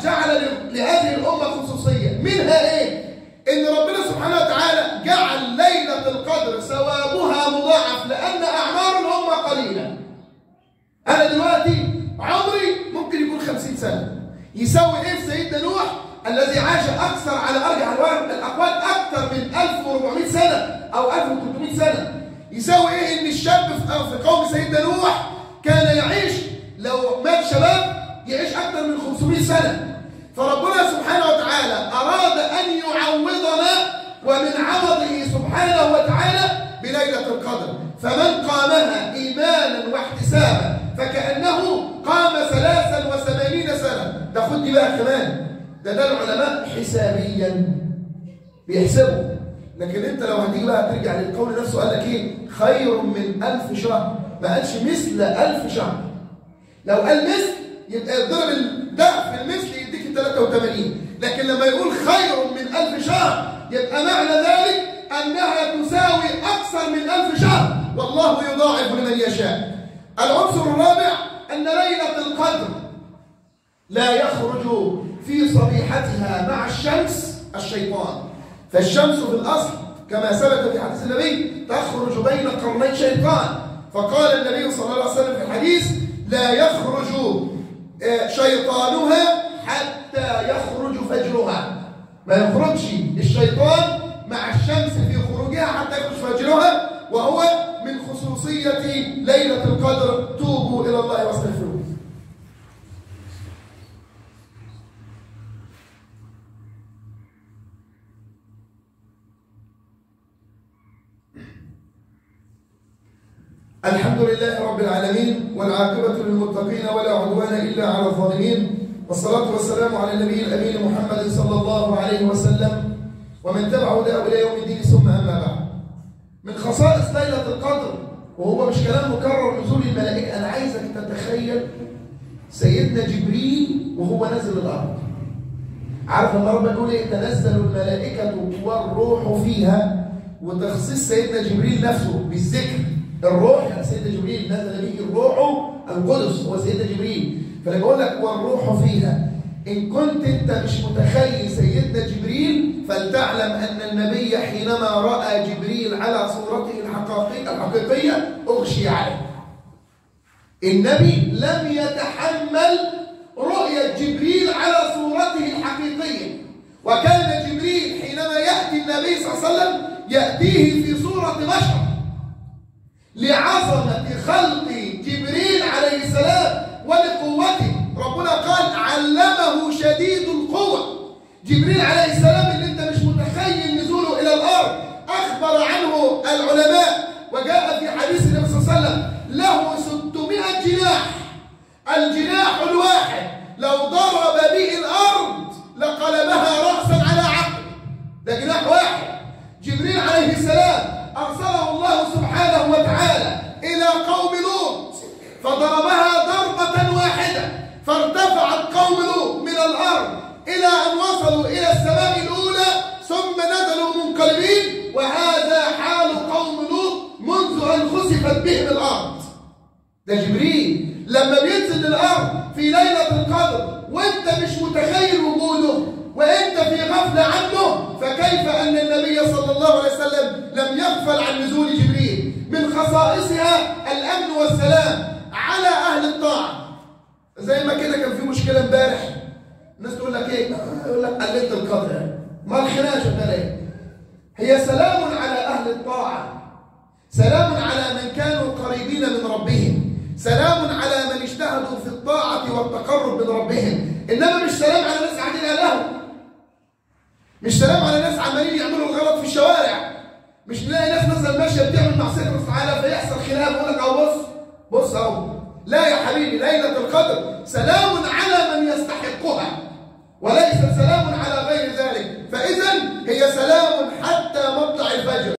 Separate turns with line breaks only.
جعل لهذه الأمة خصوصية، منها إيه؟ إن ربنا سبحانه وتعالى جعل ليلة القدر ثوابها مضاعف لأن أعمار الأمة قليلة. أنا دلوقتي عمري ممكن يكون 50 سنة، يساوي إيه في سيدنا نوح الذي عاش أكثر على أرجح الأقوال أكثر من 1400 سنة أو 1300 سنة؟ يساوي إيه إن الشاب في قوم سيدنا نوح كان يعيش لو مات شباب يعيش أكثر من 500 سنة. فربنا سبحانه وتعالى أراد أن يعوضنا، ومن عوضه سبحانه وتعالى بليلة القدر، فمن قامها إيمانا واحتسابا فكأنه قام 83 سنة. ده خد دي بقى كمان، ده العلماء حسابيا بيحسبوا، لكن انت لو هتيجي بقى ترجع للقول نفسه قال لك ايه؟ خير من 1000 شهر، ما قالش مثل 1000 شهر. لو قال مثل يبقى يضرب ده في المثل يديك 83، لكن لما يقول خير من 1000 شهر يبقى معنى ذلك انها تساوي اكثر من 1000 شهر، والله يضاعف لمن يشاء. العنصر الرابع ان ليلة القدر لا يخرج في صبيحتها مع الشمس الشيطان، فالشمس في الأصل كما ثبت في حديث النبي تخرج بين قرني شيطان، فقال النبي صلى الله عليه وسلم في الحديث لا يخرج شيطانها حتى يخرج فجرها. ما يخرجش الشيطان مع الشمس في خروجها حتى يخرج فجرها، وهو من خصوصية ليلة القدر. توبوا إلى الله واستغفروه. الحمد لله رب العالمين، والعاقبة للمتقين، ولا عدوان إلا على الظالمين، والصلاة والسلام على النبي الأمين محمد صلى الله عليه وسلم ومن تبعه هداه إلى يوم الدين، ثم أما بعد. من خصائص ليلة القدر، وهو مش كلام مكرر، نزول الملائكة. أنا عايزك تتخيل سيدنا جبريل وهو نازل الأرض. عارف لما ربنا يقول إيه؟ تنزل الملائكة والروح فيها، وتخصيص سيدنا جبريل نفسه بالذكر. الروح، يعني سيدنا جبريل نزل به الروح القدس، هو سيدنا جبريل. فلما يقول لك والروح فيها، إن كنت أنت مش متخيل سيدنا جبريل فلتعلم أن النبي حينما رأى جبريل على صورته الحقيقية أغشي عليه. النبي لم يتحمل رؤية جبريل على صورته الحقيقية، وكان جبريل حينما يأتي النبي صلى الله عليه وسلم يأتيه في صورة بشر، لعظمة خلق جبريل عليه السلام ولقوته. ربنا قال علمه شديد القوة. جبريل عليه السلام اللي انت مش متخيل نزوله إلى الأرض، أخبر عنه العلماء وجاء في حديث النبي صلى الله عليه وسلم له 600 جناح، الجناح الواحد لو ضرب به الأرض لقلبها رأسا على عقب. ده جناح واحد. جبريل عليه السلام أرسله الله سبحانه وتعالى إلى قوم لوط فضربها ضربة واحدة، فارتفعت قوم لوط من الأرض إلى أن وصلوا إلى السماء الأولى، ثم نزلوا منقلبين. وهذا حال قوم لوط منذ أن خسفت بهم الأرض. ده جبريل لما بينزل للأرض في ليلة القدر وأنت مش متخيل وجوده وأنت في غفلة عنه، فكيف أن النبي صلى الله عليه وسلم لم يغفل عن نزول جبريل؟ من خصائصها الأمن والسلام على أهل الطاعة. زي ما كده كان في مشكلة امبارح، الناس تقول لك إيه؟ يقول لك قللت القدر، يعني ما الخناقة شغالة إيه؟ هي سلام على أهل الطاعة، سلام على من كانوا قريبين من ربهم، سلام على من اجتهدوا في الطاعة والتقرب من ربهم. إنما مش سلام على ناس قاعدين على القهوة، مش سلام على ناس عمالين يعملوا الغلط في الشوارع، مش نلاقي ناس مثلا ماشية بتعمل معصية الله تعالى فيحصل خلاف يقول لك اهو بص بص اهو. لا يا حبيبي، ليلة القدر سلام على من يستحقها، وليس سلام على